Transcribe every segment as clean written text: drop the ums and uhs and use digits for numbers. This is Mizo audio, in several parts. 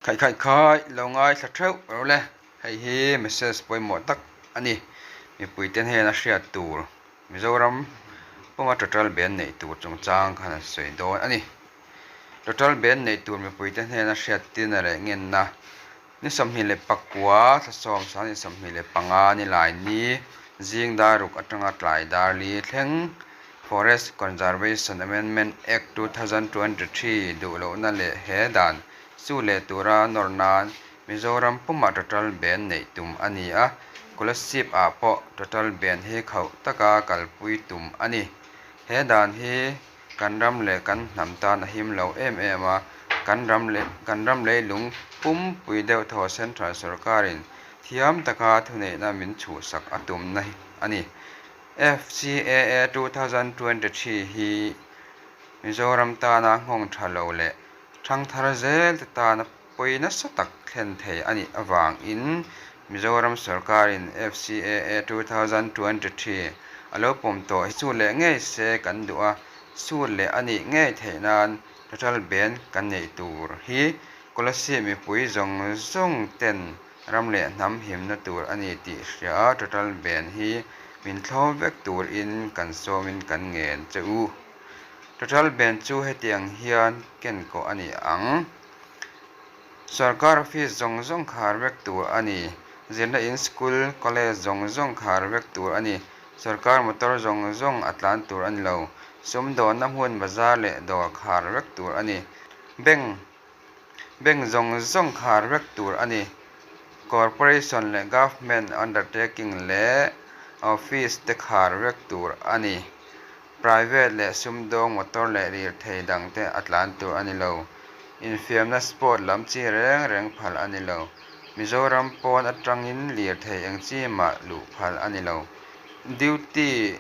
Khaih khaih khai lo ngaithla theuh rawh le, hei hi message pawimawh tak a ni. Mipuite hnena hriat tur Mizoram puma total ban neih tur chungchang khan an sawi dawn a ni. Total ban neih tur mipuite hnena hriat tirna leh ngenna ni 29 thla 7 ni 25 ni lai ni zing dar ruk atanga tlai dar li thleng Forest Conservation Amendment Act 2023 duh lohna leh he dan Chu leh tura nawr nan Mizoram pumah total ban neih tum a ni a, Kolasib ah pawh total ban hi khauh taka kalpui tum a ni. He dan hi kan ram leh kan hnam tan a him lo em em a, kan ram leh kan ram leilung pumpui deuh thaw Central sorkarin thiam taka thuneihna min chhuhsak a tumna a ni. FCAA 2023 hi Mizoram tana nghawng tha lo leh Thangthar zel te tana pawi nasa tak thlen thei a nih avangin Mizoram sorkarin FCAA 2023 a lo pawm tawh hi chu leh ngei se kan duh a, sut leh a nih ngei theih nan total ban kan neih tur hi Kolasib mipui zawng zawng ten ram leh hnam himna tur a ni tih hria a total ban hi min thlawm vek turin kan sawmin kan ngen che u. Total ban chu hetiang hian ken kawh a ni ang. Sorkar office zawng zawng khar vek tur a ni. Zirna in school, college zawng zawng khar vek tur a ni. Sorkar motor zawng zawng a tlan tur a ni lo. Sumdawnna hmun bazar leh dawr khar vek tur a ni. Bank Bank zawng zawng khar vek tur a ni. Corporation leh Government undertaking leh office te khar vek tur a ni. Private leh sumdawng motor leh lirthei dangte a tlan tur a ni lo. Infiamna sport lam chi reng reng phal a ni lo. Mizoram pawn atangin lirthei eng chi mah luh phal a ni lo. Duty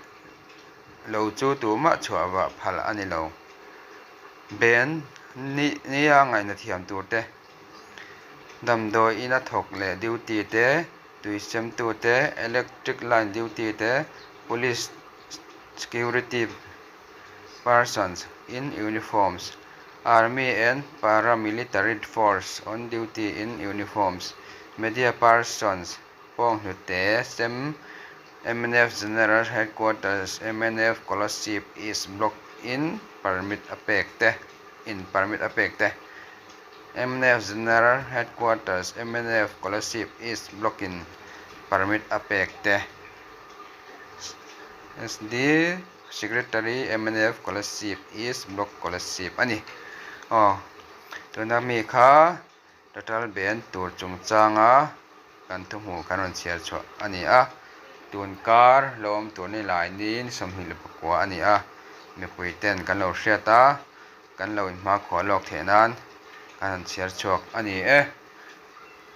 lo chu tumah chhuah vah phal a ni lo. Ben nia ngaihna thiam tur te, damdawi ina thawk leh duty te, tui semtu te, electric line duty te, police security persons in uniforms, army and paramilitary force on duty in uniforms, media persons pawnghnute sem mnf General Headquarters mnf Kolasib East Block in permit a pek te in permit a pek te mnf General Headquarters mnf Kolasib East Block in permit a pek te. SD Secretary mnf Kolasib East Block Kolasib a ni. Aw tuna mi kha total ban tur chungchanga kan thu hmuh kan rawn chhiar chhuah a ni a. Tun kar lawm tur ni lai ni 29 a ni a. Mipui ten kan lo hriat a, kan lo inhmakhua lawk theih nan kan han chhiar chhuak a ni e.